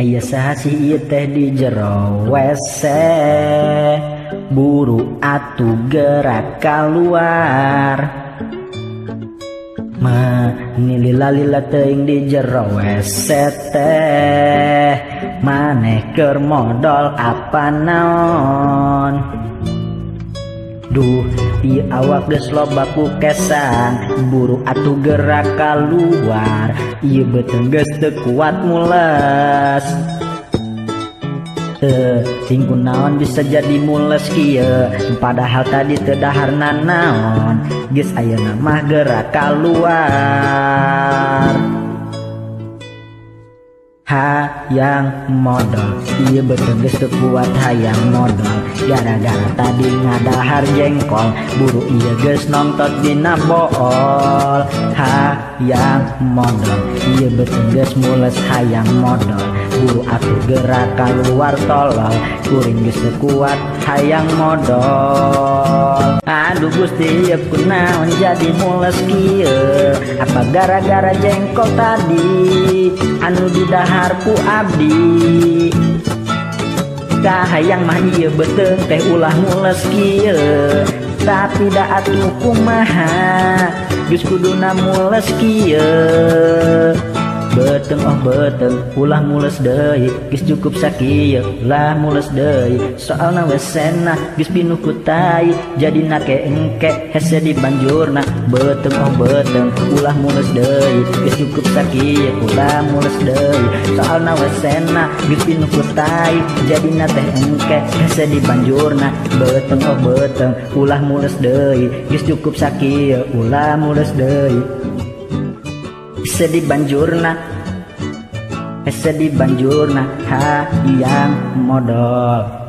Aya saha sih ieu teh di jero WC. Buru atuh gerak keluar. Mani lila-lila teuing di jero WC teh. Maneh keur modol apa naon? Duh, ieu awak geus loba kukesan. Buru atuh gerak keluar. Ieu beuteung geus teu kuat mules. Sing kunaon bisa jadi mules kieu, padahal tadi teu dahar nanaon. Geus ayeuna mah gerak keluar. Hayang modol, ieu beuteung geus teu kuat hayang modol. Gara-gara tadi ngadahar jengkol, buru ieu geus nontot dina bool. Hayang modol, ieu beuteung geus mules hayang modol. Buru atuh gerak keluar tolol, kuring geus teu kuat hayang modol. Aduh Gusti ieu kunaon jadi mules kieu? Apa gara-gara jengkol tadi anu didahar ku abdi? Kahayang mah ieu beuteung teh ulah mules kieu, tapi da atuh kumaha geus kuduna mules kieu. Beuteung oh beuteung ulah mules deui, geus cukup sakieu ulah mules deui. Soalna wesena geus pinuh ku tai, jadina ke engke hese di banjurna. Beuteung oh beuteung ulah mules deui, geus cukup sakieu ulah mules deui. Soalna wesena geus pinuh ku tai, jadina teh engke hese di banjurna. Beuteung oh beuteung ulah mules deui, geus cukup sakieu ulah mules deui. Hese di banjurna, hese di banjurna, hayang modol.